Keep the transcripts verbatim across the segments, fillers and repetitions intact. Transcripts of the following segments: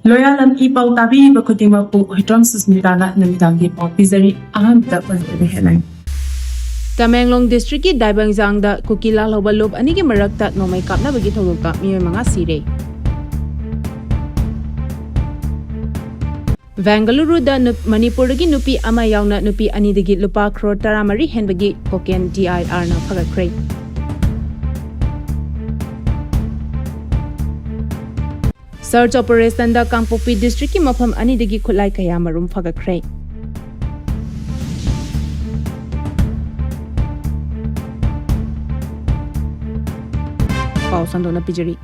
ꯂꯣꯌꯥꯂꯝ E ꯄꯥꯎ ꯇꯥꯕꯤꯔꯤꯕ ꯈꯨꯗꯤꯡꯃꯛꯄꯨ ꯍꯨꯏꯗ꯭ꯔꯣꯝ ꯁꯨꯁꯃꯤꯇꯥꯅ ꯅꯨꯃꯤꯗꯥꯡꯒꯤ ꯄꯥꯎ ꯄꯤꯖꯔꯤ꯫ ꯑꯍꯥꯟꯕꯗ ꯃꯔꯨꯑꯣꯏꯕ headline꯫ ꯇꯃꯦꯡꯂꯣꯡ districtꯀꯤ ꯗꯥꯏꯕꯪꯖꯥꯡꯗ ꯀꯨꯀꯤ ꯂꯥꯜꯍꯧꯕ ꯂꯨꯞ ꯑꯅꯤꯒꯤ ꯃꯔꯛꯇ ꯅꯣꯡꯃꯩ ꯀꯥꯞꯅꯕꯒꯤ ꯊꯧꯗꯣꯛꯇ ꯃꯤꯑꯣꯏ ꯃꯉꯥ ꯁꯤꯔꯦ꯫ ꯕꯦꯡꯒꯂꯨꯔꯨꯗ ꯅꯨꯞ-, ꯃꯅꯤꯄꯨꯔꯗꯒꯤ ꯅꯨꯄꯤ ꯑꯃ ꯌꯥꯎꯅ ꯅꯨꯄꯤ ꯑꯅꯤꯗꯒꯤ ꯂꯨꯄꯥ ꯀ꯭ꯔꯣꯔ ꯇꯔꯥꯃꯔꯤ ꯍꯦꯟꯕꯒꯤ cocaine DIRꯅ ꯐꯒꯠꯈ꯭ꯔꯦ꯫ Search operationꯗ ꯀꯥꯡꯄꯣꯛꯄꯤ districtꯀꯤ ꯃꯐꯝ ꯑꯅꯤꯗꯒꯤ ꯈꯨꯠꯂꯥꯏ ꯀꯌꯥ ꯃꯔꯨꯝ ꯐꯒꯠꯈ꯭ꯔꯦ꯫ ꯄꯥꯎ ꯁꯟꯗꯣꯛꯅ ꯄꯤꯖꯔꯤ꯫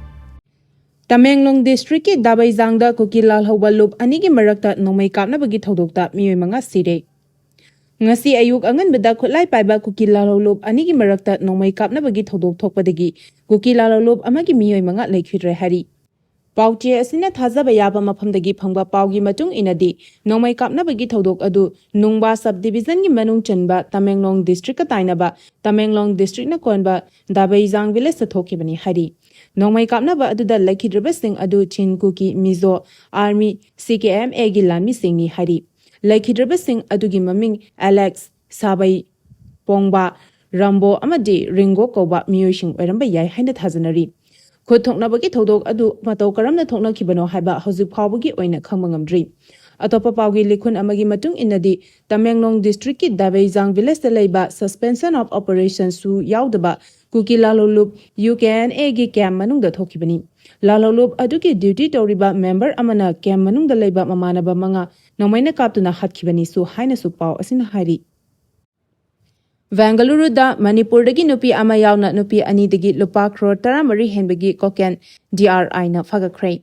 ꯇꯃꯦꯡꯂꯣꯡ districtꯀꯤ ꯗꯥꯕꯩꯖꯥꯡꯗ ꯀꯨꯀꯤ ꯂꯥꯜꯍꯧꯕ ꯂꯨꯞ ꯑꯅꯤꯒꯤ ꯃꯔꯛꯇ ꯅꯣꯡꯃꯩ ꯀꯥꯞꯅꯕꯒꯤ ꯊꯧꯗꯣꯛꯇ ꯃꯤꯑꯣꯏ ꯃꯉꯥ ꯁꯤꯔꯦ꯫ ꯉꯁꯤ ꯑꯌꯨꯛ ꯑꯉꯟꯕꯗ ꯈꯨꯠꯂꯥꯏ ꯄꯥꯏꯕ ꯀꯨꯀꯤ ꯂꯥꯜꯍꯧ ꯂꯨꯞ ꯑꯅꯤꯒꯤ ꯃꯔꯛꯇ ꯅꯣꯡꯃꯩ ꯀꯥꯞꯅꯕꯒꯤ ꯊꯧꯗꯣꯛ ꯊꯣꯛꯄꯗꯒꯤ ꯀꯨꯀꯤ ꯂꯥꯜꯍꯧ ꯂꯨꯞ ꯑꯃꯒꯤ ꯃꯤꯑꯣꯏ ꯃꯉꯥ ꯂꯩꯈꯤꯗ꯭ꯔꯦ ꯍꯥꯏꯔꯤ꯫ ꯄꯥꯎꯆꯦ ꯑꯁꯤꯅ ꯊꯥꯖꯕ ꯌꯥꯕ ꯃꯐꯝꯗꯒꯤ ꯐꯪꯕ ꯄꯥꯎꯒꯤ ꯃꯇꯨꯡ ꯏꯟꯅꯗꯤ, ꯅꯣꯡꯃꯩ ꯀꯥꯞꯅꯕꯒꯤ ꯊꯧꯗꯣꯛ ꯑꯗꯨ ꯅꯨꯡꯕꯥ sub divisionꯒꯤ ꯃꯅꯨꯡ ꯆꯟꯕ ꯇꯃꯦꯡꯂꯣꯡ districtꯀ ꯇꯥꯏꯅꯕ ꯇꯃꯦꯡꯂꯣꯡ districtꯅ ꯀꯣꯟꯕ ꯗꯥꯕꯩꯖꯥꯡ villageꯇ ꯊꯣꯛꯈꯤꯕꯅꯤ ꯍꯥꯏꯔꯤ꯫ ꯅꯣꯡꯃꯩ ꯀꯥꯞꯅꯕ ꯑꯗꯨꯗ ꯂꯩꯈꯤꯗ꯭ꯔꯕꯁꯤꯡ ꯑꯗꯨ ꯆꯤꯟ ꯀꯨꯀꯤ ꯃꯤꯖꯣ Army CKMAꯒꯤ ꯂꯥꯟꯃꯤꯁꯤꯡꯅꯤ ꯍꯥꯏꯔꯤ꯫ ꯂꯩꯈꯤꯗ꯭ꯔꯕꯁꯤꯡ ꯑꯗꯨꯒꯤ ꯃꯃꯤꯡ ꯑꯦꯂꯦꯛꯁ, ꯁꯥꯕꯩ, ꯄꯣꯡꯕꯥ, ꯔꯥꯝꯕꯣ ꯑꯃꯗꯤ ꯔꯤꯡꯒꯣ ꯀꯧꯕ ꯃꯤꯑꯣꯏꯁꯤꯡ ꯑꯣꯏꯔꯝꯕ ꯌꯥꯏ ꯍꯥꯏꯅ ꯊꯥꯖꯅꯔꯤ꯫ ꯈꯨꯠ ꯊꯣꯛꯅꯕꯒꯤ ꯊꯧꯗꯣꯛ ꯑꯗꯨ ꯃꯇꯧ ꯀꯔꯝꯅ ꯊꯣꯛꯅꯈꯤꯕꯅꯣ ꯍꯥꯏꯕ ꯍꯧꯖꯤꯛ ꯐꯥꯎꯕꯒꯤ ꯑꯣꯏꯅ ꯈꯪꯕ ꯉꯝꯗ꯭ꯔꯤ꯫ ꯑꯇꯣꯞꯄ ꯄꯥꯎꯒꯤ ꯂꯤꯈꯨꯟ ꯑꯃꯒꯤ ꯃꯇꯨꯡ ꯏꯟꯅꯗꯤ, ꯇꯃꯦꯡꯂꯣꯡ districtꯀꯤ ꯗꯥꯕꯩꯖꯥꯡ villageꯇ ꯂꯩꯕ suspension of operationꯁꯨ ꯌꯥꯎꯗꯕ ꯀꯨꯀꯤ ꯂꯥꯜꯍꯧ ꯂꯨꯞ UKNAꯒꯤ camp ꯃꯅꯨꯡꯗ ꯊꯣꯛꯈꯤꯕꯅꯤ꯫ ꯂꯥꯜꯍꯧ ꯂꯨꯞ ꯑꯗꯨꯒꯤ duty ꯇꯧꯔꯤꯕ member ꯑꯃꯅ camp ꯃꯅꯨꯡꯗ ꯂꯩꯕ ꯃꯃꯥꯟꯅꯕ ꯃꯉꯥ ꯅꯣꯡꯃꯩꯅ ꯀꯥꯞꯇꯨꯅ ꯍꯥꯠꯈꯤꯕꯅꯤꯁꯨ ꯍꯥꯏꯅꯁꯨ ꯄꯥꯎ ꯑꯁꯤꯅ ꯍꯥꯏꯔꯤ꯫ ꯕꯦꯡꯒꯂꯨꯔꯨꯗ ꯃꯅꯤꯄꯨꯔꯗꯒꯤ ꯅꯨꯄꯤ ꯑꯃ ꯌꯥꯎꯅ ꯅꯨꯄꯤ ꯑꯅꯤꯗꯒꯤ ꯂꯨꯄꯥ ꯀ꯭ꯔꯣꯔ ꯇꯔꯥꯃꯔꯤ ꯍꯦꯟꯕꯒꯤ cocaine DRIꯅ ꯐꯒꯠꯈ꯭ꯔꯦ꯫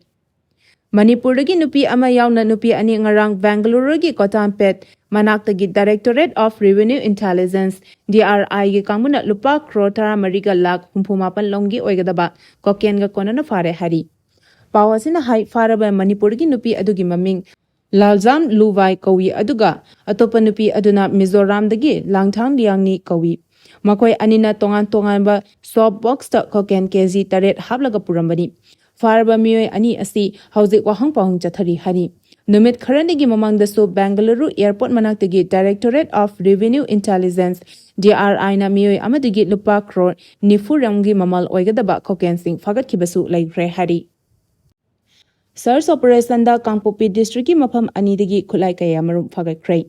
ꯃꯅꯤꯄꯨꯔꯗꯒꯤ ꯅꯨꯄꯤ ꯑꯃ ꯌꯥꯎꯅ ꯅꯨꯄꯤ ꯑꯅꯤ ꯉꯔꯥꯡ ꯕꯦꯡꯒꯂꯨꯔꯨꯒꯤ ꯀꯣꯇꯥꯝꯄꯦꯠ ꯃꯅꯥꯛꯇꯒꯤ Directorate of Revenue Intelligence, DRIꯒꯤ ꯀꯥꯡꯕꯨꯅ ꯂꯨꯄꯥ ꯀ꯭ꯔꯣꯔ ꯇꯔꯥꯃꯔꯤꯒ ꯂꯥꯈ ꯍꯨꯝꯐꯨ ꯃꯥꯄꯟ ꯂꯣꯝꯒꯤ ꯑꯣꯏꯒꯗꯕ cocaineꯒ ꯀꯣꯟꯅꯅ ꯐꯥꯔꯦ ꯍꯥꯏꯔꯤ꯫ ꯄꯥꯎ ꯑꯁꯤꯅ ꯍꯥꯏ, ꯐꯥꯔꯕ ꯃꯅꯤꯄꯨꯔꯒꯤ ꯅꯨꯄꯤ ꯑꯗꯨꯒꯤ ꯃꯃꯤꯡ ꯂꯥꯜꯖꯥꯝ ꯂꯨꯋꯥꯏ ꯀꯧꯏ, ꯑꯗꯨꯒ ꯑꯇꯣꯞꯄ ꯅꯨꯄꯤ ꯑꯗꯨꯅ ꯃꯤꯖꯣꯔꯥꯝꯗꯒꯤ ꯂꯥꯡꯊꯥꯡ ꯂꯤꯌꯥꯡꯅꯤ ꯀꯧꯏ꯫ ꯃꯈꯣꯏ ꯑꯅꯤꯅ ꯇꯣꯉꯥꯟ ꯇꯣꯉꯥꯟꯕ soap boxꯇ cocaine ꯀꯦꯖꯤ ꯇꯔꯦꯠ ꯍꯥꯞꯂꯒ ꯄꯨꯔꯝꯕꯅꯤ꯫ ꯐꯥꯔꯕ ꯃꯤꯑꯣꯏ ꯑꯅꯤ ꯑꯁꯤ ꯍꯧꯖꯤꯛ ꯋꯥꯍꯪ ꯄꯥꯎꯍꯪ ꯆꯠꯊꯔꯤ ꯍꯥꯏꯔꯤ꯫ ꯅꯨꯃꯤꯠ ꯈꯔꯅꯤꯒꯤ ꯃꯃꯥꯡꯗꯁꯨ Bengaluru airport ꯃꯅꯥꯛꯇꯒꯤ Directorate of Revenue Intelligence, D R I ꯅ ꯃꯤꯑꯣꯏ ꯑꯃꯗꯒꯤ ꯂꯨꯄꯥ ꯀ꯭ꯔꯣꯔ ꯅꯤꯐꯨ ꯔꯣꯝꯒꯤ ꯃꯃꯜ ꯑꯣꯏꯒꯗꯕ cocaine ꯁꯤꯡ ꯐꯥꯒꯠꯈꯤꯕꯁꯨ ꯂꯩꯈ꯭ꯔꯦ ꯍꯥꯏꯔꯤ꯫ Search operation ꯗ ꯀꯥꯡꯄꯣꯛꯄꯤ district ꯀꯤ ꯃꯐꯝ ꯑꯅꯤꯗꯒꯤ ꯈꯨꯠꯂꯥꯏ ꯀꯌꯥ ꯃꯔꯨꯝ ꯐꯥꯒꯠꯈ꯭ꯔꯦ꯫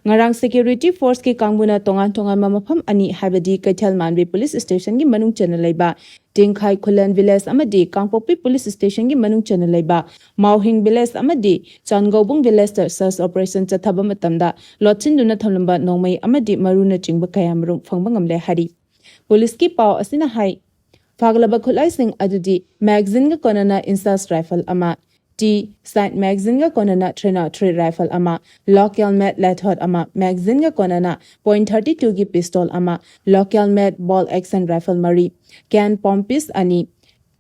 ꯉꯔꯥꯡ security force ꯀꯤ ꯀꯥꯡꯕꯨꯅ ꯇꯣꯉꯥꯟ ꯇꯣꯉꯥꯟꯕ ꯃꯐꯝ ꯑꯅꯤ, ꯍꯥꯏꯕꯗꯤ ꯀꯩꯊꯦꯜ ꯃꯥꯟꯕꯤ police station ꯒꯤ ꯃꯅꯨꯡ ꯆꯟꯅ ꯂꯩꯕ ꯇꯤꯡꯈꯥꯏ ꯈꯨꯂꯦꯟ village ꯑꯃꯗꯤ ꯀꯥꯡꯄꯣꯛꯄꯤ police station ꯒꯤ ꯃꯅꯨꯡ ꯆꯟꯅ ꯂꯩꯕ ꯃꯥꯎꯍꯤꯡ village ꯑꯃꯗꯤ ꯆꯥꯟꯒꯧꯕꯨꯡ village ꯇ search operation ꯆꯠꯊꯕ ꯃꯇꯝꯗ ꯂꯣꯠꯁꯤꯟꯗꯨꯅ ꯊꯝꯂꯝꯕ ꯅꯣꯡꯃꯩ ꯑꯃꯗꯤ ꯃꯔꯨꯅꯆꯤꯡꯕ ꯀꯌꯥ ꯃꯔꯨꯝ ꯐꯪꯕ ꯉꯝꯂꯦ ꯍꯥꯏꯔꯤ꯫ Police ꯀꯤ ꯄꯥꯎ ꯑꯁꯤꯅ ꯍꯥꯏ, ꯐꯥꯒꯠꯂꯕ ꯈꯨꯠꯂꯥꯏꯁꯤꯡ ꯑꯗꯨꯗꯤ magazine ꯒ ꯀꯣꯟꯅꯅ INSAS rifle ꯑꯃ, T sight magazine ꯒ ꯀꯣꯟꯅꯅ three nought three rifle ꯑꯃ, local made lathot ꯑꯃ, magazine ꯒ ꯀꯣꯟꯅꯅ point thirty two ꯒꯤ pistol ꯑꯃ, local made bolt action rifle ꯃꯔꯤ, can pompis ꯑꯅꯤ,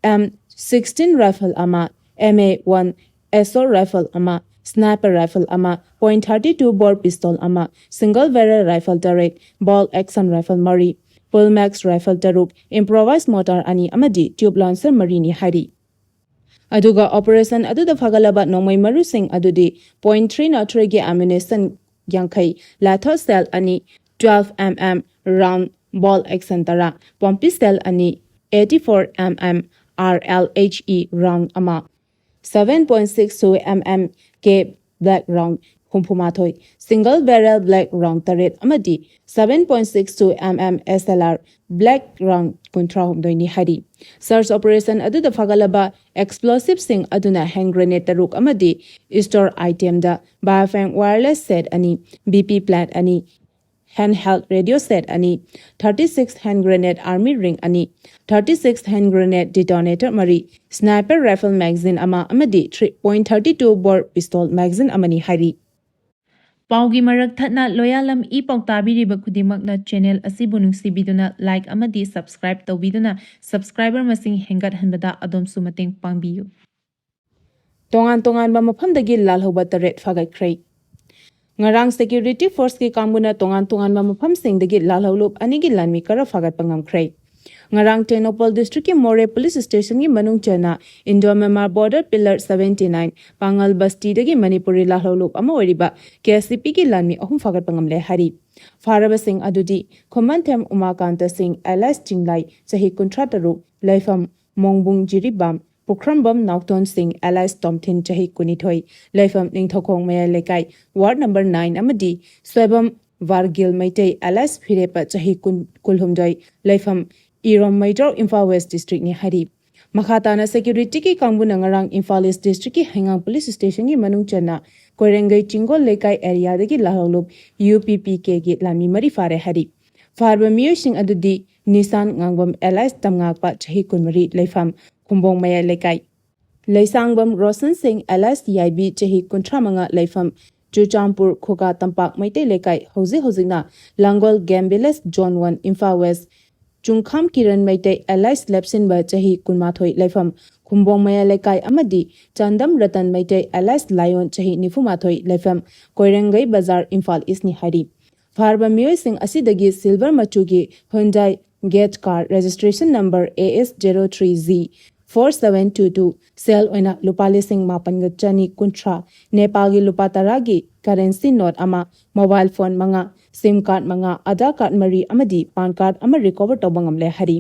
M sixteen rifle ꯑꯃ, M A one assault rifle ꯑꯃ, sniper rifle ꯑꯃ, point thirty two bore pistol ꯑꯃ, single barrel rifle ꯇꯔꯦꯠ, bolt action rifle ꯃꯔꯤ, full max rifle ꯇꯔꯨꯛ, improvised mortar ꯑꯅꯤ ꯑꯃꯗꯤ tube launcher ꯃꯔꯤꯅꯤ ꯍꯥꯏꯔꯤ꯫ ꯑꯗꯨꯒ operation ꯑꯗꯨꯗ ꯐꯥꯒꯠꯂꯕ ꯅꯣꯡꯃꯩ ꯃꯔꯨꯁꯤꯡ ꯑꯗꯨꯗꯤ point three nought three ꯒꯤ ammunition ꯌꯥꯡꯈꯩ, lathot shell ꯑꯅꯤ, twelve M M round bolt action ꯇꯔꯥ, pompis shell ꯑꯅꯤ, eighty four M M R L H E round ꯑꯃ, seven point six two M M K black round ꯍꯨꯝꯐꯨ ꯃꯥꯊꯣꯏ, single barrel black round ꯇꯔꯦꯠ ꯑꯃꯗꯤ seven point six two M M S L R black round ꯀꯨꯟꯊ꯭ꯔꯥ ꯍꯨꯝꯗꯣꯏꯅꯤ ꯍꯥꯏꯔꯤ꯫ Search operation ꯑꯗꯨꯗ ꯐꯥꯒꯠꯂꯕ explosive ꯁꯤꯡ ꯑꯗꯨꯅ hand grenade ꯇꯔꯨꯛ ꯑꯃꯗꯤ store item ꯗ Baofeng wireless set ꯑꯅꯤ, B P plant ꯑꯅꯤ, handheld radio set ꯑꯅꯤ, thirty six hand grenade army ring ꯑꯅꯤ, thirty six hand grenade detonator ꯃꯔꯤ, sniper rifle magazine ꯑꯃ ꯑꯃꯗꯤ three point thirty two bore pistol magazine ꯑꯃꯅꯤ ꯍꯥꯏꯔꯤ꯫ ꯄꯥꯎꯒꯤ ꯃꯔꯛ ꯊꯠꯅ ꯂꯣꯌꯥꯂꯝ ꯏ ꯄꯥꯎ ꯇꯥꯕꯤꯔꯤꯕ ꯈꯨꯗꯤꯡꯃꯛꯅ channel ꯑꯁꯤꯕꯨ ꯅꯨꯡꯁꯤꯕꯤꯗꯨꯅ like ꯑꯃꯗꯤ subscribe ꯇꯧꯕꯤꯗꯨꯅ subscriber ꯃꯁꯤꯡ ꯍꯦꯟꯒꯠꯍꯟꯕꯗ ꯑꯗꯣꯝꯁꯨ ꯃꯇꯦꯡ ꯄꯥꯡꯕꯤꯌꯨ꯫ ꯇꯣꯉꯥꯟ ꯇꯣꯉꯥꯟꯕ ꯃꯐꯝꯗꯒꯤ ꯂꯥꯜꯍꯧꯕ ꯇꯔꯦꯠ ꯐꯥꯒꯠꯈ꯭ꯔꯦ꯫ ꯉꯔꯥꯡ security force ꯀꯤ ꯀꯥꯡꯕꯨꯅ ꯇꯣꯉꯥꯟ ꯇꯣꯉꯥꯟꯕ ꯃꯐꯝꯁꯤꯡꯗꯒꯤ ꯂꯥꯜꯍꯧꯂꯨꯞ ꯑꯅꯤꯒꯤ ꯂꯥꯟꯃꯤ ꯈꯔ ꯐꯥꯒꯠꯄ ꯉꯝꯈ꯭ꯔꯦ꯫ ꯉꯔꯥꯡ ꯇꯦꯡꯅꯧꯄꯜ ꯗꯤꯁꯇ꯭ꯔꯤꯛꯀꯤ ꯃꯣꯔꯦ ꯄꯨꯂꯤꯁ ꯁ꯭ꯇꯦꯁꯟꯒꯤ ꯃꯅꯨꯡ ꯆꯟꯅ Indo Myanmar border pillar seventy nine Pangal ꯕꯁꯇꯤꯗꯒꯤ ꯃꯅꯤꯄꯨꯔꯤ ꯂꯥꯜꯍꯧꯂꯨꯞ ꯑꯃ ꯑꯣꯏꯔꯤꯕ ꯀꯦ ꯑꯦꯁ ꯗꯤ ꯄꯤꯒꯤ ꯂꯥꯟꯃꯤ ꯑꯍꯨꯝ ꯐꯥꯒꯠꯄ ꯉꯝꯂꯦ ꯍꯥꯏꯔꯤ꯫ ꯐꯥꯔꯕꯁꯤꯡ ꯑꯗꯨꯗꯤ ꯈꯨꯃꯟꯊꯦꯝ ꯎꯃꯥꯀꯥꯟꯇ ꯁꯤꯡ ꯑꯦꯂꯥꯏꯁ ꯆꯤꯡꯂꯥꯏ, ꯆꯍꯤ ꯀꯨꯟꯊ꯭ꯔꯥ ꯇꯔꯨꯛ, ꯂꯩꯐꯝ ꯃꯣꯡꯕꯨꯡ ꯖꯤꯔꯤꯕꯥꯝ, ꯄꯨꯈ꯭ꯔꯝꯕꯝ ꯅꯥꯎꯇꯣꯟ ꯁꯤꯡ ꯑꯦꯂꯥꯏꯁ ꯇꯣꯝꯊꯤꯟ, ꯆꯍꯤ ꯀꯨꯟꯅꯤꯊꯣꯏ, ꯂꯩꯐꯝ ꯅꯤꯡꯊꯧꯈꯣꯡ ꯃꯌꯥꯏ ꯂꯩꯀꯥꯏ, ꯋꯥꯔꯗ ꯅꯝꯕꯔ ꯅꯥꯏꯟ ꯑꯃꯗꯤ ꯁꯣꯏꯕꯝ ꯋꯥꯔꯒꯤꯜ ꯃꯩꯇꯩ ꯑꯦꯂꯥꯏꯁ ꯐꯤꯔꯦꯞꯄ, ꯆꯍꯤ ꯀꯨꯟ, ꯀꯨꯟꯍꯨꯝꯗꯣꯏ, ꯂꯩꯐꯝ ꯏꯔꯣꯝ ꯃꯩꯗ꯭ꯔꯧ, ꯏꯝꯐꯥꯜ ꯋꯦꯁ ꯗꯤꯁꯇ꯭ꯔꯤꯛꯅꯤ ꯍꯥꯏꯔꯤ꯫ ꯃꯈꯥ ꯇꯥꯅ ꯁꯦꯀ꯭ꯌꯨꯔꯤꯇꯤꯒꯤ ꯀꯥꯡꯕꯨꯅ ꯉꯔꯥꯡ ꯏꯝꯐꯥꯜ ꯏꯁ ꯗꯤꯁꯇ꯭ꯔꯤꯛꯀꯤ ꯍꯩꯉꯥꯡ ꯄꯨꯂꯤꯁ ꯁ꯭ꯇꯦꯁꯟꯒꯤ ꯃꯅꯨꯡ ꯆꯟꯅ ꯀꯣꯏꯔꯦꯡꯒꯩ ꯆꯤꯡꯒꯣꯜ ꯂꯩꯀꯥꯏ ꯑꯦꯔꯤꯌꯥꯗꯒꯤ ꯂꯥꯜꯍꯧꯂꯨꯞ ꯌꯨ ꯄꯤ ꯄꯤ ꯀꯦꯒꯤ ꯂꯥꯟꯃꯤ ꯃꯔꯤ ꯐꯥꯔꯦ ꯍꯥꯏꯔꯤ꯫ ꯐꯥꯔꯕ ꯃꯤꯑꯣꯏꯁꯤꯡ ꯑꯗꯨꯗꯤ ꯅꯤꯁꯥꯟ ꯉꯥꯡꯕꯝ ꯑꯦꯂꯥꯏꯁ ꯇꯝꯉꯥꯛꯄ, ꯆꯍꯤ ꯀꯨꯟꯃꯔꯤ, ꯂꯩꯐꯝ ꯈꯨꯝꯕꯣꯡ ꯃꯌꯥꯏ ꯂꯩꯀꯥꯏ, ꯂꯩꯁꯥꯡꯕꯝ ꯔꯣꯁꯟ ꯁꯤꯡ ꯑꯦꯂꯥꯏꯁ ꯌꯥꯏꯕꯤ, ꯆꯍꯤ ꯀꯨꯟꯊ꯭ꯔꯥ ꯃꯉꯥ, ꯂꯩꯐꯝ ꯆꯨꯔꯆꯥꯟꯄꯨꯔ ꯈꯨꯒꯥ ꯇꯝꯄꯥꯛ ꯃꯩꯇꯩ ꯂꯩꯀꯥꯏ, ꯍꯧꯖꯤꯛ ꯍꯧꯖꯤꯛꯅ Langol game village zone one, Imphal west, Chungkham Kiran Meitei alias Lepsinba, ꯆꯍꯤ ꯀꯨꯟꯃꯥꯊꯣꯏ, ꯂꯩꯐꯝ ꯈꯨꯝꯕꯣꯡ ꯃꯌꯥꯏ ꯂꯩꯀꯥꯏ ꯑꯃꯗꯤ ꯆꯥꯟꯗꯝ ꯔꯇꯟ ꯃꯩꯇꯩ ꯑꯦꯂꯥꯏꯁ ꯂꯥꯏꯌꯣꯟ, ꯆꯍꯤ ꯅꯤꯐꯨꯃꯥꯊꯣꯏ, ꯂꯩꯐꯝ ꯀꯣꯏꯔꯦꯡꯒꯩ ꯕꯖꯥꯔ, ꯏꯝꯐꯥꯜ ꯏꯁꯅꯤ ꯍꯥꯏꯔꯤ꯫ ꯐꯥꯔꯕ ꯃꯤꯑꯣꯏꯁꯤꯡ ꯑꯁꯤꯗꯒꯤ ꯁꯤꯜꯚꯔ ꯃꯆꯨꯒꯤ Hyundai Getz car registration number A S zero three G four seven two two, ꯁꯦꯜ ꯑꯣꯏꯅ ꯂꯨꯄꯥ ꯂꯤꯁꯤꯡ ꯃꯥꯄꯟꯒ ꯆꯅꯤ ꯀꯨꯟꯊ꯭ꯔꯥ, ꯅꯦꯄꯥꯜꯒꯤ ꯂꯨꯄꯥ ꯇꯔꯥꯒꯤ ꯀꯔꯦꯟꯁꯤ ꯅꯣꯠ ꯑꯃ, ꯃꯣꯕꯥꯏꯜ ꯐꯣꯟ ꯃꯉꯥ, ꯁꯤꯝ ꯀꯥꯔꯗ ꯃꯉꯥ, ꯑꯙꯥꯔ ꯀꯥꯔꯗ ꯃꯔꯤ ꯑꯃꯗꯤ ꯄꯥꯟ ꯀꯥꯔꯗ ꯑꯃ ꯔꯤꯀꯣꯚꯔ ꯇꯧꯕ ꯉꯝꯂꯦ ꯍꯥꯏꯔꯤ꯫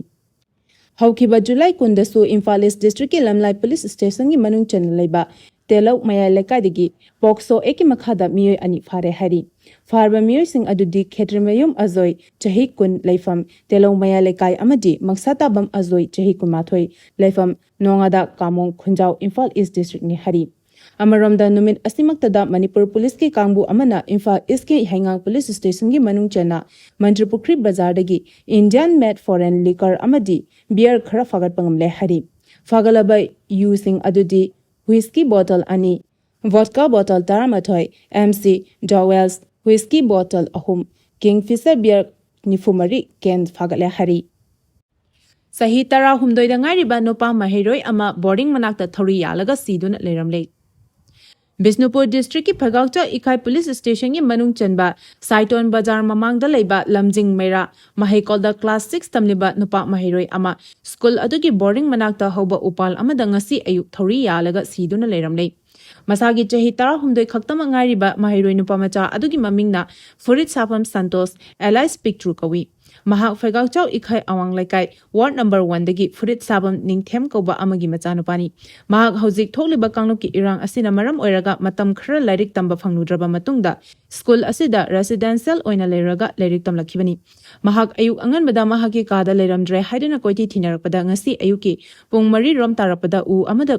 ꯍꯧꯈꯤꯕ ꯖꯨꯂꯥꯏ ꯀꯨꯟꯗꯁꯨ ꯏꯝꯐꯥꯜ ꯏꯁ ꯗꯤꯁꯇ꯭ꯔꯤꯛꯀꯤ ꯂꯝꯂꯥꯏ ꯄꯨꯂꯤꯁ ꯁ꯭ꯇꯦꯁꯟꯒꯤ ꯃꯅꯨꯡ ꯆꯟꯅ ꯂꯩꯕ ꯇꯦꯂꯧ ꯃꯌꯥꯏ ꯂꯩꯀꯥꯏꯗꯒꯤ ꯄꯣꯛꯁꯣ ꯑꯦꯛꯀꯤ ꯃꯈꯥꯗ ꯃꯤꯑꯣꯏ ꯑꯅꯤ ꯐꯥꯔꯦ ꯍꯥꯏꯔꯤ꯫ ꯐꯥꯔꯕ ꯃꯤꯑꯣꯏꯁꯤꯡ ꯑꯗꯨꯗꯤ ꯈꯦꯇ꯭ꯔꯤꯃꯌꯨꯝ ꯑꯖꯣꯏ, ꯆꯍꯤ ꯀꯨꯟ, ꯂꯩꯐꯝ ꯇꯦꯂꯧ ꯃꯌꯥꯏ ꯂꯩꯀꯥꯏ ꯑꯃꯗꯤ ꯃꯪꯁꯥꯇꯥꯕꯝ ꯑꯖꯣꯏ, ꯆꯍꯤ ꯀꯨꯟꯃꯥꯊꯣꯏ, ꯂꯩꯐꯝ ꯅꯣꯡꯉꯥꯗꯥ ꯀꯥꯃꯣꯡ ꯈꯨꯟꯖꯥꯎ, ꯏꯝꯐꯥꯜ ꯏꯁ ꯗꯤꯁꯇ꯭ꯔꯤꯛꯅꯤ ꯍꯥꯏꯔꯤ꯫ ꯑꯃꯔꯣꯝꯗ, ꯅꯨꯃꯤꯠ ꯑꯁꯤꯃꯛꯇꯗ ꯃꯅꯤꯄꯨꯔ ꯄꯨꯂꯤꯁꯀꯤ ꯀꯥꯡꯕꯨ ꯑꯃꯅ ꯏꯝꯐꯥꯜ ꯏꯁꯀꯤ ꯍꯩꯉꯥꯡ ꯄꯨꯂꯤꯁ ꯁ꯭ꯇꯦꯁꯟꯒꯤ ꯃꯅꯨꯡ ꯆꯟꯅ ꯃꯟꯇ꯭ꯔꯤꯄꯨꯈ꯭ꯔꯤ ꯕꯖꯥꯔꯗꯒꯤ Indian made foreign liquor ꯑꯃꯗꯤ beer ꯈꯔ ꯐꯥꯒꯠꯄ ꯉꯝꯂꯦ ꯍꯥꯏꯔꯤ꯫ ꯐꯥꯒꯠꯂꯕ ꯌꯨꯁꯤꯡ ꯑꯗꯨꯗꯤ ꯋꯤꯁꯀꯤ ꯕꯣꯇꯜ ꯑꯅꯤ, ꯚꯣꯗꯀꯥ ꯕꯣꯇꯜ ꯇꯔꯥꯃꯥꯊꯣꯏ, ꯑꯦꯝ ꯁꯤ ꯗꯣꯋꯦꯜꯁ ꯋꯤꯁꯀꯤ ꯕꯣꯇꯜ ꯑꯍꯨꯝ, ꯀꯤꯡ ꯐꯤꯁꯔ beer ꯅꯤꯐꯨ ꯃꯔꯤ ꯀꯦꯟ ꯐꯥꯒꯠꯂꯦ ꯍꯥꯏꯔꯤ꯫ ꯆꯍꯤ ꯇꯔꯥꯍꯨꯝꯗꯣꯏꯗ ꯉꯥꯏꯔꯤꯕ ꯅꯨꯄꯥ ꯃꯍꯩꯔꯣꯏ ꯑꯃ ꯕꯣꯔꯗꯤꯡ ꯃꯅꯥꯛꯇ ꯊꯧꯔꯤ ꯌꯥꯜꯂꯒ ꯁꯤꯗꯨꯅ ꯂꯩꯔꯝꯂꯦ꯫ ꯕꯤꯁꯅꯨꯄꯨꯔ ꯗꯤꯁꯇ꯭ꯔꯤꯛꯀꯤ ꯐꯩꯒꯥꯎꯆꯥ ꯏꯈꯥꯏ ꯄꯨꯂꯤꯁ ꯁ꯭ꯇꯦꯁꯟꯒꯤ ꯃꯅꯨꯡ ꯆꯟꯕ ꯁꯥꯏꯇꯣꯟ ꯕꯖꯥꯔ ꯃꯃꯥꯡꯗ ꯂꯩꯕ ꯂꯝꯖꯤꯡ ꯃꯩꯔꯥ ꯃꯍꯩꯀꯣꯜꯗ ꯀ꯭ꯂꯥꯁ ꯁꯤꯛꯁ ꯇꯝꯂꯤꯕ ꯅꯨꯄꯥ ꯃꯍꯩꯔꯣꯏ ꯑꯃ ꯁ꯭ꯀꯨꯜ ꯑꯗꯨꯒꯤ ꯕꯣꯔꯗꯤꯡ ꯃꯅꯥꯛꯇ ꯍꯧꯕ ꯎꯄꯥꯜ ꯑꯃꯗ ꯉꯁꯤ ꯑꯌꯨꯛ ꯊꯧꯔꯤ ꯌꯥꯜꯂꯒ ꯁꯤꯗꯨꯅ ꯂꯩꯔꯝꯂꯦ꯫ ꯃꯁꯥꯒꯤ ꯆꯍꯤ ꯇꯔꯥꯍꯨꯝꯗꯣꯏ ꯈꯛꯇꯃꯛ ꯉꯥꯏꯔꯤꯕ ꯃꯍꯩꯔꯣꯏ ꯅꯨꯄꯥ ꯃꯆꯥ ꯑꯗꯨꯒꯤ ꯃꯃꯤꯡꯅ ꯐꯨꯔꯤꯠ ꯁꯥꯐꯝ ꯁꯟꯇꯣꯁ, alias ꯄꯤꯛꯇ꯭ꯔꯨ ꯀꯧꯏ꯫ ꯃꯍꯥꯛ ꯐꯩꯒꯥꯎꯆꯥꯎ ꯏꯈꯥꯏ ꯑꯋꯥꯡ ꯂꯩꯀꯥꯏ, ꯋꯥꯔꯗ ꯅꯝꯕꯔ ꯋꯥꯟꯗꯒꯤ ꯐꯨꯔꯤꯠ ꯁꯥꯐꯝ ꯅꯤꯡꯊꯦꯝ ꯀꯧꯕ ꯑꯃꯒꯤ ꯃꯆꯥꯅꯨꯄꯥꯅꯤ꯫ ꯃꯍꯥꯛ ꯍꯧꯖꯤꯛ ꯊꯣꯛꯂꯤꯕ ꯀꯥꯡꯂꯨꯞꯀꯤ ꯏꯔꯥꯡ ꯑꯁꯤꯅ ꯃꯔꯝ ꯑꯣꯏꯔꯒ ꯃꯇꯝ ꯈꯔ ꯂꯥꯏꯔꯤꯛ ꯇꯝꯕ ꯐꯪꯂꯨꯗ꯭ꯔꯕ ꯃꯇꯨꯡꯗ ꯁ꯭ꯀꯨꯜ ꯑꯁꯤꯗ ꯔꯦꯁꯤꯗꯦꯟꯁꯤꯌꯦꯜ ꯑꯣꯏꯅ ꯂꯩꯔꯒ ꯂꯥꯏꯔꯤꯛ ꯇꯝꯂꯛꯈꯤꯕꯅꯤ꯫ ꯃꯍꯥꯛ ꯑꯌꯨꯛ ꯑꯉꯟꯕꯗ ꯃꯍꯥꯛꯀꯤ ꯀꯥꯗ ꯂꯩꯔꯝꯗ꯭ꯔꯦ ꯍꯥꯏꯗꯨꯅ ꯀꯣꯏꯊꯤ ꯊꯤꯅꯔꯛꯄꯗ ꯉꯁꯤ ꯑꯌꯨꯛꯀꯤ ꯄꯨꯡ ꯃꯔꯤ ꯔꯣꯝ ꯇꯥꯔꯛꯄꯗ ꯎ ꯑꯃꯗ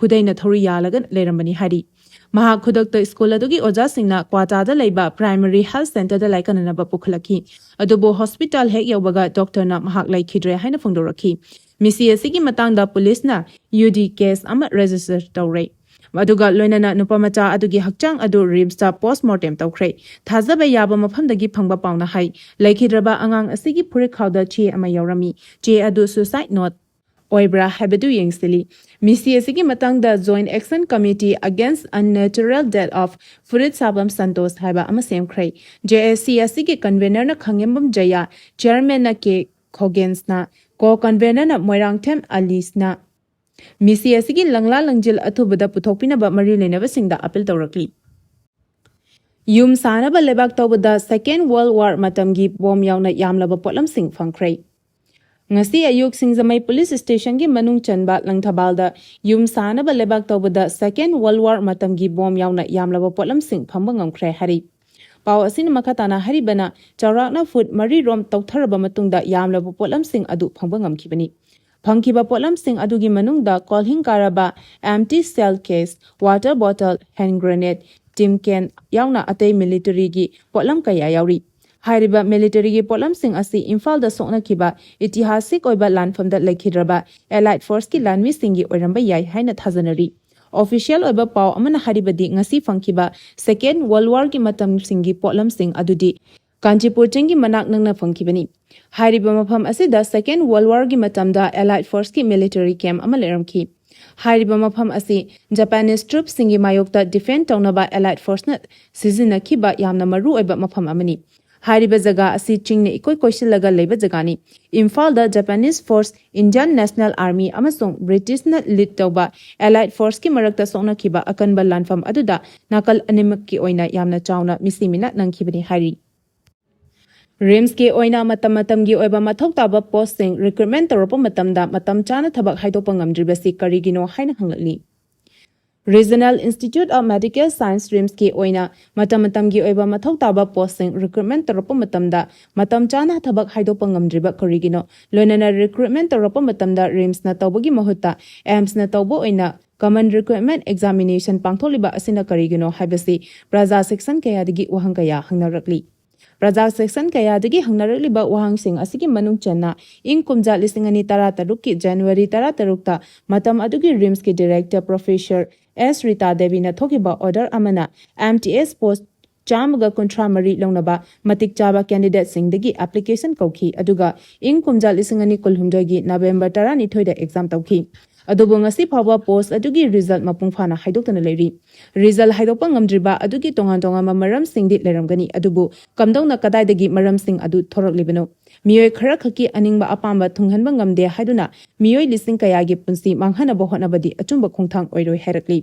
ꯈꯨꯗꯩꯅ ꯊꯧꯔꯤ ꯌꯥꯜꯂꯒ ꯂꯩꯔꯝꯕꯅꯤ ꯍꯥꯏꯔꯤ꯫ ꯃꯍꯥꯛ ꯈꯨꯗꯛꯇ ꯁ꯭ꯀꯨꯜ ꯑꯗꯨꯒꯤ ꯑꯣꯖꯥꯁꯤꯡꯅ ꯀ꯭ꯋꯥꯇꯥꯗ ꯂꯩꯕ ꯄ꯭ꯔꯥꯏꯃꯔꯤ ꯍꯦꯜꯊ ꯁꯦꯟꯇꯔꯗ ꯂꯥꯏꯀꯠꯅꯅꯕ ꯄꯨꯈꯠꯂꯛꯈꯤ꯫ ꯑꯗꯨꯕꯨ ꯍꯣꯁꯄꯤꯇꯥꯜ ꯍꯦꯛ ꯌꯧꯕꯒ ꯗꯣꯛꯇꯔꯅ ꯃꯍꯥꯛ ꯂꯩꯈꯤꯗ꯭ꯔꯦ ꯍꯥꯏꯅ ꯐꯣꯡꯗꯣꯔꯛꯈꯤ꯫ ꯃꯤꯁꯤ ꯑꯁꯤꯒꯤ ꯃꯇꯥꯡꯗ ꯄꯨꯂꯤꯁꯅ ꯌꯨ ꯗꯤ ꯀꯦꯁ ꯑꯃ ꯔꯦꯖꯤꯁꯇꯔ ꯇꯧꯔꯦ꯫ ꯑꯗꯨꯒ ꯂꯣꯏꯅꯅ ꯅꯨꯄꯥ ꯃꯆꯥ ꯑꯗꯨꯒꯤ ꯍꯛꯆꯥꯡ ꯑꯗꯨ ꯔꯤꯝꯁꯇ ꯄꯣꯁꯃꯣꯔꯇꯦꯝ ꯇꯧꯈ꯭ꯔꯦ꯫ ꯊꯥꯖꯕ ꯌꯥꯕ ꯃꯐꯝꯗꯒꯤ ꯐꯪꯕ ꯄꯥꯎꯅ ꯍꯥꯏ, ꯂꯩꯈꯤꯗ꯭ꯔꯕ ꯑꯉꯥꯡ ꯑꯁꯤꯒꯤ ꯐꯨꯔꯤꯠꯈꯥꯎꯗ ꯆꯦ ꯑꯃ ꯌꯥꯎꯔꯝꯃꯤ꯫ ꯆꯦ ꯑꯗꯨ ꯁꯨꯁꯥꯏꯗ ꯅꯣꯠ ꯑꯣꯏꯕ꯭ꯔꯥ ꯍꯥꯏꯕꯗꯨ ꯌꯦꯡꯁꯤꯜꯂꯤ꯫ ꯃꯤꯁꯤ ꯑꯁꯤꯒꯤ ꯃꯇꯥꯡꯗ Joint Action Committee Against Unnatural Death of ꯐꯨꯔꯤꯠ ꯁꯥꯐꯝ ꯁꯟꯇꯣꯁ ꯍꯥꯏꯕ ꯑꯃ ꯁꯦꯝꯈ꯭ꯔꯦ꯫ ꯖꯦ ꯑꯦꯁ ꯁꯤ ꯑꯁꯤꯒꯤ ꯀꯟꯚꯦꯅꯔꯅ ꯈꯥꯉꯦꯝꯕꯝ ꯖꯌꯥ, ꯆꯤꯌꯔꯃꯦꯟꯅ ꯀꯦ ꯈꯣꯒꯦꯟꯁꯅ, ꯀꯣ ꯀꯟꯚꯦꯅꯔꯅ ꯃꯣꯏꯔꯥꯡꯊꯦꯝ ꯑꯂꯤꯁꯅ ꯃꯤꯁꯤ ꯑꯁꯤꯒꯤ ꯂꯪꯂꯥ ꯂꯪꯖꯤꯜ ꯑꯊꯨꯕꯗ ꯄꯨꯊꯣꯛꯄꯤꯅꯕ ꯃꯔꯤ ꯂꯩꯅꯕꯁꯤꯡꯗ ꯑꯄꯤꯜ ꯇꯧꯔꯛꯂꯤ꯫ ꯌꯨꯝ ꯁꯥꯅꯕ ꯂꯩꯕꯥꯛ ꯇꯧꯕꯗ Second World War ꯃꯇꯝꯒꯤ ꯕꯣꯝ ꯌꯥꯎꯅ ꯌꯥꯝꯂꯕ ꯄꯣꯠꯂꯝꯁꯤꯡ ꯐꯪꯈ꯭ꯔꯦ꯫ ꯉꯁꯤ ꯑꯌꯨꯛ ꯁꯤꯡꯖꯃꯩ ꯄꯨꯂꯤꯁ ꯁ꯭ꯇꯦꯁꯟꯒꯤ ꯃꯅꯨꯡ ꯆꯟꯕ ꯂꯪꯊꯕꯥꯜꯗ ꯌꯨꯝ ꯁꯥꯅꯕ ꯂꯩꯕꯥꯛ ꯇꯧꯕꯗ Second World War ꯃꯇꯝꯒꯤ ꯕꯣꯝ ꯌꯥꯎꯅ ꯌꯥꯝꯂꯕ ꯄꯣꯠꯂꯝꯁꯤꯡ ꯐꯪꯕ ꯉꯝꯈ꯭ꯔꯦ ꯍꯥꯏꯔꯤ꯫ ꯄꯥꯎ ꯑꯁꯤꯅ ꯃꯈꯥ ꯇꯥꯅ ꯍꯥꯏꯔꯤꯕꯅ, ꯆꯥꯎꯔꯥꯛꯅ ꯐꯨꯠ ꯃꯔꯤ ꯔꯣꯝ ꯇꯧꯊꯔꯕ ꯃꯇꯨꯡꯗ ꯌꯥꯝꯂꯕ ꯄꯣꯠꯂꯝꯁꯤꯡ ꯑꯗꯨ ꯐꯪꯕ ꯉꯝꯈꯤꯕꯅꯤ꯫ ꯐꯪꯈꯤꯕ ꯄꯣꯠꯂꯝꯁꯤꯡ ꯑꯗꯨꯒꯤ ꯃꯅꯨꯡꯗ ꯀꯣꯜꯍꯤꯡ ꯀꯥꯔꯕ empty shell case, water bottle, hand grenade, tin can ꯌꯥꯎꯅ ꯑꯇꯩ ꯃꯤꯂꯤꯇꯔꯤꯒꯤ ꯄꯣꯠꯂꯝ ꯀꯌꯥ ꯌꯥꯎꯔꯤ꯫ ꯍꯥꯏꯔꯤꯕ ꯃꯤꯂꯤꯇꯔꯤꯒꯤ ꯄꯣꯠꯂꯝꯁꯤꯡ ꯑꯁꯤ ꯏꯝꯐꯥꯜꯗ ꯁꯣꯛꯅꯈꯤꯕ ꯏꯇꯤꯍꯥꯁꯤꯛ ꯑꯣꯏꯕ ꯂꯥꯟꯐꯝꯗ ꯂꯩꯈꯤꯗ꯭ꯔꯕ ꯑꯦꯂꯥꯏꯠ ꯐꯣꯔꯁꯀꯤ ꯂꯥꯟꯃꯤꯁꯤꯡꯒꯤ ꯑꯣꯏꯔꯝꯕ ꯌꯥꯏ ꯍꯥꯏꯅ ꯊꯥꯖꯅꯔꯤ꯫ ꯑꯣꯐꯤꯁꯤꯌꯦꯜ ꯑꯣꯏꯕ ꯄꯥꯎ ꯑꯃꯅ ꯍꯥꯏꯔꯤꯕꯗꯤ, ꯉꯁꯤ ꯐꯪꯈꯤꯕ Second World Warꯒꯤ ꯃꯇꯝꯁꯤꯡꯒꯤ ꯄꯣꯠꯂꯝꯁꯤꯡ ꯑꯗꯨꯗꯤ ꯀꯥꯟꯆꯤꯄꯨꯔ ꯆꯤꯡꯒꯤ ꯃꯅꯥꯛ ꯅꯛꯅ ꯐꯪꯈꯤꯕꯅꯤ꯫ ꯍꯥꯏꯔꯤꯕ ꯃꯐꯝ ꯑꯁꯤꯗ Second World Warꯒꯤ ꯃꯇꯝꯗ ꯑꯦꯂꯥꯏꯠ ꯐꯣꯔꯁꯀꯤ ꯃꯤꯂꯤꯇꯔꯤ ꯀꯦꯝꯞ ꯑꯃ ꯂꯩꯔꯝꯈꯤ꯫ ꯍꯥꯏꯔꯤꯕ ꯃꯐꯝ ꯑꯁꯤ Japanese troops ꯁꯤꯡꯒꯤ ꯃꯥꯌꯣꯛꯇ defend ꯇꯧꯅꯕ Allied force ꯅ ꯁꯤꯖꯤꯟꯅꯈꯤꯕ ꯌꯥꯝꯅ ꯃꯔꯨ ꯑꯣꯏꯕ ꯃꯐꯝ ꯑꯃꯅꯤ꯫ ꯍꯥꯏꯔꯤꯕ ꯖꯒꯥ ꯑꯁꯤ ꯆꯤꯡꯅ ꯏꯀꯣꯏ ꯀꯣꯏꯁꯤꯜꯂꯒ ꯂꯩꯕ ꯖꯒꯥꯅꯤ꯫ ꯏꯝꯐꯥꯜꯗ Japanese force, Indian National Army ꯑꯃꯁꯨꯡ British ꯅ lead ꯇꯧꯕ Allied force ꯀꯤ ꯃꯔꯛꯇ ꯁꯣꯛꯅꯈꯤꯕ ꯑꯀꯟꯕ ꯂꯥꯟꯐꯝ ꯑꯗꯨꯗ ꯅꯥꯀꯜ ꯑꯅꯤꯃꯛꯀꯤ ꯑꯣꯏꯅ ꯌꯥꯝꯅ ꯆꯥꯎꯅ ꯃꯤꯁꯤ ꯃꯤꯅ ꯅꯪꯈꯤꯕꯅꯤ ꯍꯥꯏꯔꯤ꯫ RIMS ꯀꯤ ꯑꯣꯏꯅ ꯃꯇꯝ ꯃꯇꯝꯒꯤ ꯑꯣꯏꯕ ꯃꯊꯧ ꯇꯥꯕ post ꯁꯤꯡ recruitment ꯇꯧꯔꯛꯄ ꯃꯇꯝꯗ ꯃꯇꯝ ꯆꯥꯅ ꯊꯕꯛ ꯍꯥꯏꯗꯣꯛꯄ ꯉꯝꯗ꯭ꯔꯤꯕꯁꯤ ꯀꯔꯤꯒꯤꯅꯣ ꯍꯥꯏꯅ ꯍꯪꯂꯛꯂꯤ꯫ Regional Institute of Medical Science, RIMS ꯀꯤ ꯑꯣꯏꯅ ꯃꯇꯝ ꯃꯇꯝꯒꯤ ꯑꯣꯏꯕ ꯃꯊꯧ ꯇꯥꯕ post ꯁꯤꯡ recruitment ꯇꯧꯔꯛꯄ ꯃꯇꯝꯗ ꯃꯇꯝ ꯆꯥꯅ ꯊꯕꯛ ꯍꯥꯏꯗꯣꯛꯄ ꯉꯝꯗ꯭ꯔꯤꯕ ꯀꯔꯤꯒꯤꯅꯣ? ꯂꯣꯏꯅꯅ recruitment ꯇꯧꯔꯛꯄ ꯃꯇꯝꯗ RIMS ꯅ ꯇꯧꯕꯒꯤ ꯃꯍꯨꯠꯇ AIIMS ꯅ ꯇꯧꯕ ꯑꯣꯏꯅ common recruitment examination ꯄꯥꯡꯊꯣꯛꯂꯤꯕ ꯑꯁꯤꯅ ꯀꯔꯤꯒꯤꯅꯣ ꯍꯥꯏꯕꯁꯤ ꯄ꯭ꯔꯖꯥ section ꯀꯌꯥꯗꯒꯤ ꯋꯥꯍꯪ ꯀꯌꯥ ꯍꯪꯅꯔꯛꯂꯤ꯫ ꯄ꯭ꯔꯖꯥ section ꯀꯌꯥꯗꯒꯤ ꯍꯪꯅꯔꯛꯂꯤꯕ ꯋꯥꯍꯪꯁꯤꯡ ꯑꯁꯤꯒꯤ ꯃꯅꯨꯡ ꯆꯟꯅ ꯏꯪ ꯀꯨꯝꯖꯥ ꯂꯤꯁꯤꯡ ꯑꯅꯤ ꯇꯔꯥ ꯇꯔꯨꯛꯀꯤ January ꯇꯔꯥ ꯇꯔꯨꯛꯇ ꯃꯇꯝ ꯑꯗꯨꯒꯤ RIMS ꯀꯤ director Professor S ꯔꯤꯇꯥ ꯗꯦꯕꯤꯅ ꯊꯣꯛꯈꯤꯕ order ꯑꯃꯅ MTS post ꯆꯥꯝꯃꯒ ꯀꯨꯟꯊ꯭ꯔꯥ ꯃꯔꯤ ꯂꯧꯅꯕ ꯃꯇꯤꯛ ꯆꯥꯕ candidate ꯁꯤꯡꯗꯒꯤ application ꯀꯧꯈꯤ, ꯑꯗꯨꯒ ꯏꯪ ꯀꯨꯝꯖꯥ ꯂꯤꯁꯤꯡ ꯑꯅꯤ ꯀꯨꯟꯍꯨꯝꯗꯣꯏꯒꯤ November ꯇꯔꯥꯅꯤꯊꯣꯏꯗ exam ꯇꯧꯈꯤ꯫ ꯑꯗꯨꯕꯨ ꯉꯁꯤ ꯐꯥꯎꯕ post ꯑꯗꯨꯒꯤ result ꯃꯄꯨꯡ ꯐꯥꯅ ꯍꯥꯏꯗꯣꯛꯇꯅ ꯂꯩꯔꯤ꯫ Result ꯍꯥꯏꯗꯣꯛꯄ ꯉꯝꯗ꯭ꯔꯤꯕ ꯑꯗꯨꯒꯤ ꯇꯣꯉꯥꯟ ꯇꯣꯉꯥꯟꯕ ꯃꯔꯝꯁꯤꯡꯗꯤ ꯂꯩꯔꯝꯒꯅꯤ, ꯑꯗꯨꯕꯨ ꯀꯝꯗꯧꯅ ꯀꯗꯥꯏꯗꯒꯤ ꯃꯔꯝꯁꯤꯡ ꯑꯗꯨ ꯊꯣꯔꯛꯂꯤꯕꯅꯣ? ꯃꯤꯑꯣꯏ ꯈꯔꯈꯛꯀꯤ ꯑꯅꯤꯡꯕ ꯑꯄꯥꯝꯕ ꯊꯨꯡꯍꯟꯕ ꯉꯝꯗꯦ ꯍꯥꯏꯗꯨꯅ ꯃꯤꯑꯣꯏ ꯂꯤꯁꯤꯡ ꯀꯌꯥꯒꯤ ꯄꯨꯟꯁꯤ ꯃꯥꯡꯍꯟꯅꯕ ꯍꯣꯠꯅꯕꯗꯤ ꯑꯆꯨꯝꯕ ꯈꯣꯡꯊꯥꯡ ꯑꯣꯏꯔꯣꯏ ꯍꯥꯏꯔꯛꯂꯤ꯫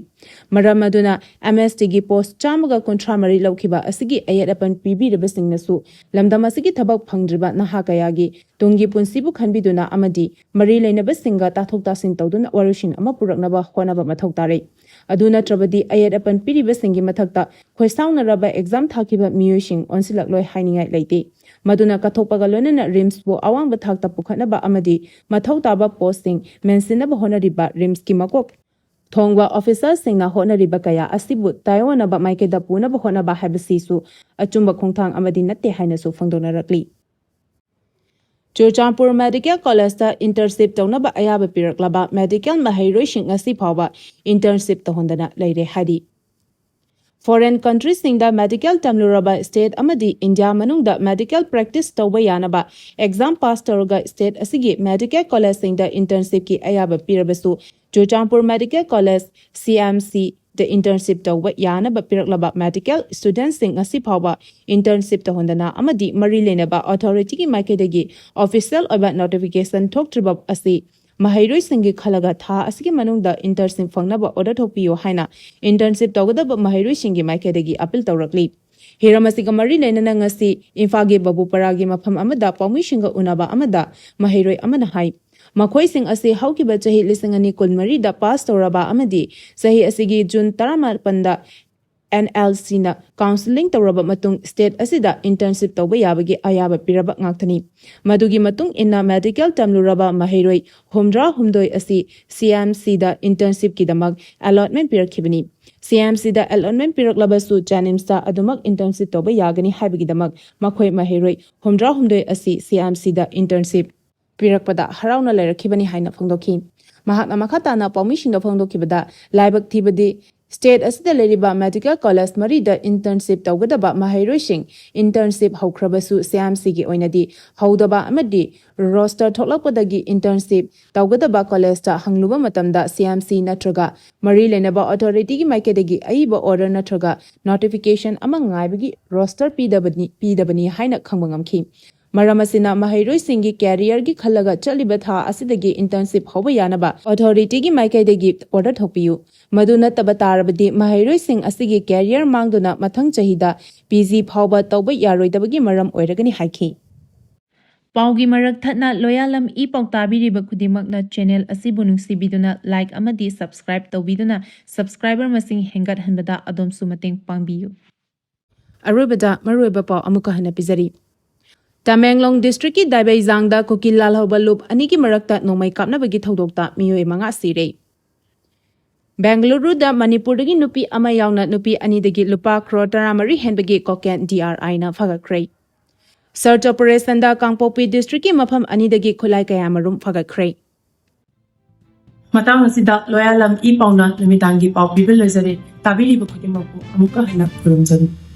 ꯃꯔꯝ ꯑꯗꯨꯅ MST ꯒꯤ post ꯆꯥꯝꯃꯒ ꯀꯨꯟꯊ꯭ꯔꯥ ꯃꯔꯤ ꯂꯧꯈꯤꯕ ꯑꯁꯤꯒꯤ ꯑꯌꯦꯠ ꯑꯄꯟ ꯄꯤꯕꯤꯔꯤꯕꯁꯤꯡꯅꯁꯨ ꯂꯝꯗꯝ ꯑꯁꯤꯒꯤ ꯊꯕꯛ ꯐꯪꯗ꯭ꯔꯤꯕ ꯅꯍꯥ ꯀꯌꯥꯒꯤ ꯇꯨꯡꯒꯤ ꯄꯨꯟꯁꯤꯕꯨ ꯈꯟꯕꯤꯗꯨꯅ ꯑꯃꯗꯤ ꯃꯔꯤ ꯂꯩꯅꯕꯁꯤꯡꯒ ꯇꯥꯊꯣꯛ ꯇꯥꯁꯤꯟ ꯇꯧꯗꯨꯅ ꯋꯥꯔꯣꯏꯁꯤꯟ ꯑꯃ ꯄꯨꯔꯛꯅꯕ ꯍꯣꯠꯅꯕ ꯃꯊꯧ ꯇꯥꯔꯦ꯫ ꯑꯗꯨ ꯅꯠꯇ꯭ꯔꯕꯗꯤ ꯑꯌꯦꯠ ꯑꯄꯟ ꯄꯤꯔꯤꯕꯁꯤꯡꯒꯤ ꯃꯊꯛꯇ ꯈꯣꯏꯁꯥꯎꯅꯔꯕ exam ꯊꯥꯈꯤꯕ ꯃꯤꯑꯣꯏꯁꯤꯡ ꯑꯣꯟꯁꯤꯜꯂꯛꯂꯣꯏ ꯍꯥꯏꯅꯤꯡꯉꯥꯏ ꯂꯩꯇꯦ꯫ ꯃꯗꯨꯅ ꯀꯠꯊꯣꯛꯄꯒ ꯂꯣꯏꯅꯅ RIMS ꯄꯨ ꯑꯋꯥꯡꯕ ꯊꯥꯛꯇ ꯄꯨꯈꯠꯅꯕ ꯑꯃꯗꯤ ꯃꯊꯧ ꯇꯥꯕ post ꯁꯤꯡ ꯃꯦꯟꯁꯤꯟꯅꯕ ꯍꯣꯠꯅꯔꯤꯕ RIMS ꯀꯤ ꯃꯀꯣꯛ ꯊꯣꯡꯕ officer ꯁꯤꯡꯅ ꯍꯣꯠꯅꯔꯤꯕ ꯀꯌꯥ ꯑꯁꯤꯕꯨ ꯇꯥꯏꯑꯣꯟꯅꯕ ꯃꯥꯏꯀꯩꯗ ꯄꯨꯅꯕ ꯍꯣꯠꯅꯕ ꯍꯥꯏꯕꯁꯤꯁꯨ ꯑꯆꯨꯝꯕ ꯈꯣꯡꯊꯥꯡ ꯑꯃꯗꯤ ꯅꯠꯇꯦ ꯍꯥꯏꯅꯁꯨ ꯐꯣꯡꯗꯣꯛꯅꯔꯛꯂꯤ꯫ ꯆꯨꯔꯆꯥꯟꯄꯨꯔ Medical College ꯇ internship ꯇꯧꯅꯕ ꯑꯌꯥꯕ ꯄꯤꯔꯛꯂꯕ medical ꯃꯍꯩꯔꯣꯏꯁꯤꯡ ꯉꯁꯤ ꯐꯥꯎꯕ internship ꯇꯧꯍꯟꯗꯅ ꯂꯩꯔꯦ ꯍꯥꯏꯔꯤ꯫ Foreign country ꯁꯤꯡꯗ medical ꯇꯝꯂꯨꯔꯕ state ꯑꯃꯗꯤ India ꯃꯅꯨꯡꯗ medical practice ꯇꯧꯕ ꯌꯥꯅꯕ exam pass ꯇꯧꯔꯒ state ꯑꯁꯤꯒꯤ medical college ꯁꯤꯡꯗ internship ꯀꯤ ꯑꯌꯥꯕ ꯄꯤꯔꯕꯁꯨ, ꯆꯨꯔꯆꯥꯟꯄꯨꯔ ꯃꯦꯗꯤꯀꯦꯜ ꯀꯣꯂꯦꯖ, ꯁꯤ ꯑꯦꯝ ꯁꯤꯗ internship ꯇꯧꯕ ꯌꯥꯅꯕ ꯄꯤꯔꯛꯂꯕ ꯃꯦꯗꯤꯀꯦꯜ ꯁ꯭ꯇꯨꯗꯦꯟꯠꯁꯤꯡ ꯉꯁꯤ ꯐꯥꯎꯕ internship ꯇꯧꯍꯟꯗꯅ ꯑꯃꯗꯤ ꯃꯔꯤ ꯂꯩꯅꯕ ꯑꯣꯊꯣꯔꯤꯇꯤꯒꯤ ꯃꯥꯏꯀꯩꯗꯒꯤ ꯑꯣꯐꯤꯁꯤꯌꯦꯜ ꯑꯣꯏꯕ ꯅꯣꯇꯤꯐꯤꯀꯦꯁꯟ ꯊꯣꯛꯇ꯭ꯔꯤꯕ ꯑꯁꯤ ꯃꯍꯩꯔꯣꯏꯁꯤꯡꯒꯤ ꯈꯜꯂꯒ ꯊꯥ ꯑꯁꯤꯒꯤ ꯃꯅꯨꯡꯗ internship ꯐꯪꯅꯕ ꯑꯣꯔꯗꯔ ꯊꯣꯛꯄꯤꯌꯨ ꯍꯥꯏꯅ internship ꯇꯧꯒꯗꯕ ꯃꯍꯩꯔꯣꯏꯁꯤꯡꯒꯤ ꯃꯥꯏꯀꯩꯗꯒꯤ ꯑꯄꯤꯜ ꯇꯧꯔꯛꯂꯤ꯫ ꯍꯤꯔꯝ ꯑꯁꯤꯒ ꯃꯔꯤ ꯂꯩꯅꯅ ꯉꯁꯤ ꯏꯝꯐꯥꯜꯒꯤ ꯕꯕꯨꯄꯔꯥꯒꯤ ꯃꯐꯝ ꯑꯃꯗ ꯄꯥꯎꯃꯤꯁꯤꯡꯒ ꯎꯅꯕ ꯑꯃꯗ ꯃꯍꯩꯔꯣꯏ ꯑꯃꯅ ꯍꯥꯏ, ꯃꯈꯣꯏꯁꯤꯡ ꯑꯁꯤ ꯍꯧꯈꯤꯕ ꯆꯍꯤ ꯂꯤꯁꯤꯡ ꯑꯅꯤ ꯀꯨꯟꯃꯔꯤꯗ ꯄꯥꯁ ꯇꯧꯔꯕ ꯑꯃꯗꯤ ꯆꯍꯤ ꯑꯁꯤꯒꯤ ꯖꯨꯟ ꯇꯔꯥꯃꯥꯄꯟꯗ ꯑꯦꯟ ꯑꯦꯜ ꯁꯤꯅ ꯀꯥꯎꯟꯁꯤꯂꯤꯡ ꯇꯧꯔꯕ ꯃꯇꯨꯡ ꯁ꯭ꯇꯦꯠ ꯑꯁꯤꯗ internship ꯇꯧꯕ ꯌꯥꯕꯒꯤ ꯑꯌꯥꯕ ꯄꯤꯔꯕ ꯉꯥꯛꯇꯅꯤ꯫ ꯃꯗꯨꯒꯤ ꯃꯇꯨꯡ ꯏꯟꯅ ꯃꯦꯗꯤꯀꯦꯜ ꯇꯝꯂꯨꯔꯕ ꯃꯍꯩꯔꯣꯏ ꯍꯨꯝꯗ꯭ꯔꯥ ꯍꯨꯝꯗꯣꯏ ꯑꯁꯤ ꯁꯤ ꯑꯦꯝ ꯁꯤꯗ internship ꯀꯤꯗꯃꯛ allotment ꯄꯤꯔꯛꯈꯤꯕꯅꯤ꯫ ꯁꯤ ꯑꯦꯝ ꯁꯤꯗ allotment ꯄꯤꯔꯛꯂꯕꯁꯨ ꯖꯦꯅꯤꯝꯁꯇ ꯑꯗꯨꯃꯛ internship ꯇꯧꯕ ꯌꯥꯒꯅꯤ ꯍꯥꯏꯕꯒꯤꯗꯃꯛ ꯃꯈꯣꯏ ꯃꯍꯩꯔꯣꯏ ꯍꯨꯝꯗ꯭ꯔꯥ ꯍꯨꯝꯗꯣꯏ ꯑꯁꯤ ꯁꯤ ꯑꯦꯝ ꯁꯤꯗ internship ꯄꯤꯔꯛꯄꯗ ꯍꯔꯥꯎꯅ ꯂꯩꯔꯛꯈꯤꯕꯅꯤ ꯍꯥꯏꯅ ꯐꯣꯡꯗꯣꯛꯈꯤ꯫ ꯃꯍꯥꯛꯅ ꯃꯈꯥ ꯇꯥꯅ ꯄꯥꯎꯃꯤꯁꯤꯡꯗ ꯐꯣꯡꯗꯣꯛꯈꯤꯕꯗ, ꯂꯥꯏꯕꯛ ꯊꯤꯕꯗꯤ ꯁ꯭ꯇꯦꯠ ꯑꯁꯤꯗ ꯂꯩꯔꯤꯕ ꯃꯦꯗꯤꯀꯦꯜ ꯀꯣꯂꯦꯖ ꯃꯔꯤꯗ internship ꯇꯧꯒꯗꯕ ꯃꯍꯩꯔꯣꯏꯁꯤꯡ internship ꯍꯧꯈ꯭ꯔꯕꯁꯨ ꯁꯤ ꯑꯦꯝ ꯁꯤꯒꯤ ꯑꯣꯏꯅꯗꯤ ꯍꯧꯗꯕ ꯑꯃꯗꯤ ꯔꯣꯁꯇꯔ ꯊꯣꯛꯂꯛꯄꯗꯒꯤ internship ꯇꯧꯒꯗꯕ ꯀꯣꯂꯦꯖꯇ ꯍꯪꯂꯨꯕ ꯃꯇꯝꯗ ꯁꯤ ꯑꯦꯝ ꯁꯤ ꯅꯠꯇ꯭ꯔꯒ ꯃꯔꯤ ꯂꯩꯅꯕ ꯑꯣꯊꯣꯔꯤꯇꯤꯒꯤ ꯃꯥꯏꯀꯩꯗꯒꯤ ꯑꯏꯕ ꯑꯣꯔꯗꯔ ꯅꯠꯇ꯭ꯔꯒ ꯅꯣꯇꯤꯐꯤꯀꯦꯁꯟ ꯑꯃ ꯉꯥꯏꯕꯒꯤ ꯔꯣꯁꯇꯔ ꯄꯤꯗꯕꯅꯤ ꯄꯤꯗꯕꯅꯤ ꯍꯥꯏꯅ ꯈꯪꯕ ꯉꯝꯈꯤ꯫ ꯃꯔꯝ ꯑꯁꯤꯅ ꯃꯍꯩꯔꯣꯏꯁꯤꯡꯒꯤ ꯀꯦꯔꯤꯌꯔꯒꯤ ꯈꯜꯂꯒ ꯆꯠꯂꯤꯕ ꯊꯥ ꯑꯁꯤꯗꯒꯤ internship ꯍꯧꯕ ꯌꯥꯅꯕ ꯑꯣꯊꯣꯔꯤꯇꯤꯒꯤ ꯃꯥꯏꯀꯩꯗꯒꯤ ꯑꯣꯔꯗꯔ ꯊꯣꯛꯄꯤꯌꯨ꯫ ꯃꯗꯨ ꯅꯠꯇꯕ ꯇꯥꯔꯕꯗꯤ ꯃꯍꯩꯔꯣꯏꯁꯤꯡ ꯑꯁꯤꯒꯤ ꯀꯦꯔꯤꯌꯔ ꯃꯥꯡꯗꯨꯅ ꯃꯊꯪ ꯆꯍꯤꯗ ꯄꯤ ꯖꯤ ꯐꯥꯎꯕ ꯇꯧꯕ ꯌꯥꯔꯣꯏꯗꯕꯒꯤ ꯃꯔꯝ ꯑꯣꯏꯔꯒꯅꯤ ꯍꯥꯏꯈꯤ꯫ ꯄꯥꯎꯒꯤ ꯃꯔꯛ ꯊꯠꯅ ꯂꯣꯌꯥꯂꯝ ꯏ ꯄꯥꯎ ꯇꯥꯕꯤꯔꯤꯕ ꯈꯨꯗꯤꯡꯃꯛꯅ ꯆꯦꯅꯦꯜ ꯑꯁꯤꯕꯨ ꯅꯨꯡꯁꯤꯕꯤꯗꯨꯅ ꯂꯥꯏꯛ ꯑꯃꯗꯤ ꯁꯕꯁꯀ꯭ꯔꯥꯏꯕ ꯇꯧꯕꯤꯗꯨꯅ ꯁꯕꯁꯀ꯭ꯔꯥꯏꯕꯔ ꯃꯁꯤꯡ ꯍꯦꯟꯒꯠꯍꯟꯕꯗ ꯑꯗꯣꯝꯁꯨ ꯃꯇꯦꯡ ꯄꯥꯡꯕꯤꯌꯨ꯫ ꯑꯔꯣꯏꯕꯗ ꯃꯔꯨꯑꯣꯏꯕ ꯄꯥꯎ ꯑꯃꯨꯛꯀ ꯍꯟꯅ ꯄꯤꯖꯔꯤ꯫ ꯇꯃꯦꯡꯂꯣꯡ ꯗꯤꯁꯇ꯭ꯔꯤꯛꯀꯤ ꯗꯥꯏꯕꯩꯖꯥꯡꯗ ꯀꯨꯀꯤ ꯂꯥꯜꯍꯧꯕ ꯂꯨꯞ ꯑꯅꯤꯒꯤ ꯃꯔꯛꯇ ꯅꯣꯡꯃꯩ ꯀꯥꯞꯅꯕꯒꯤ ꯊꯧꯗꯣꯛꯇ ꯃꯤꯑꯣꯏ ꯃꯉꯥ ꯁꯤꯔꯦ꯫ ꯕꯦꯡꯒꯂꯨꯔꯨꯗ ꯃꯅꯤꯄꯨꯔꯗꯒꯤ ꯅꯨꯄꯤ ꯑꯃ ꯌꯥꯎꯅ ꯅꯨꯄꯤ ꯑꯅꯤꯗꯒꯤ ꯂꯨꯄꯥ ꯀ꯭ꯔꯣꯔ ꯇꯔꯥꯃꯔꯤ ꯍꯦꯟꯕꯒꯤ ꯀꯣꯀꯦꯟ ꯗꯤ ꯑꯥꯔ ꯑꯥꯏꯅ ꯐꯥꯒꯠꯈ꯭ꯔꯦ꯫ ꯁꯔꯆ ꯑꯣꯄꯔꯦꯁꯟꯗ ꯀꯥꯡꯄꯣꯛꯄꯤ ꯗꯤꯁꯇ꯭ꯔꯤꯛꯀꯤ ꯃꯐꯝ ꯑꯅꯤꯗꯒꯤ ꯈꯨꯠꯂꯥꯏ ꯀꯌꯥꯃꯔꯨꯝ ꯐꯥꯒꯠꯈ꯭ꯔꯦ꯫ ꯃꯇꯥꯡ ꯑꯁꯤꯗ ꯂꯣꯌꯥꯂꯝ ꯏ ꯄꯥꯎꯅ ꯅꯨꯃꯤꯗꯥꯡꯒꯤ ꯄꯥꯎ ꯄꯤꯕ ꯂꯣꯏꯖꯔꯦ꯫ ꯇꯥꯕꯤꯔꯤꯕ ꯈꯨꯗꯤꯡꯃꯛꯄꯨ ꯑꯃꯨꯛꯀ ꯍꯟꯅ ꯈꯨꯔꯨꯝꯖꯔꯤ꯫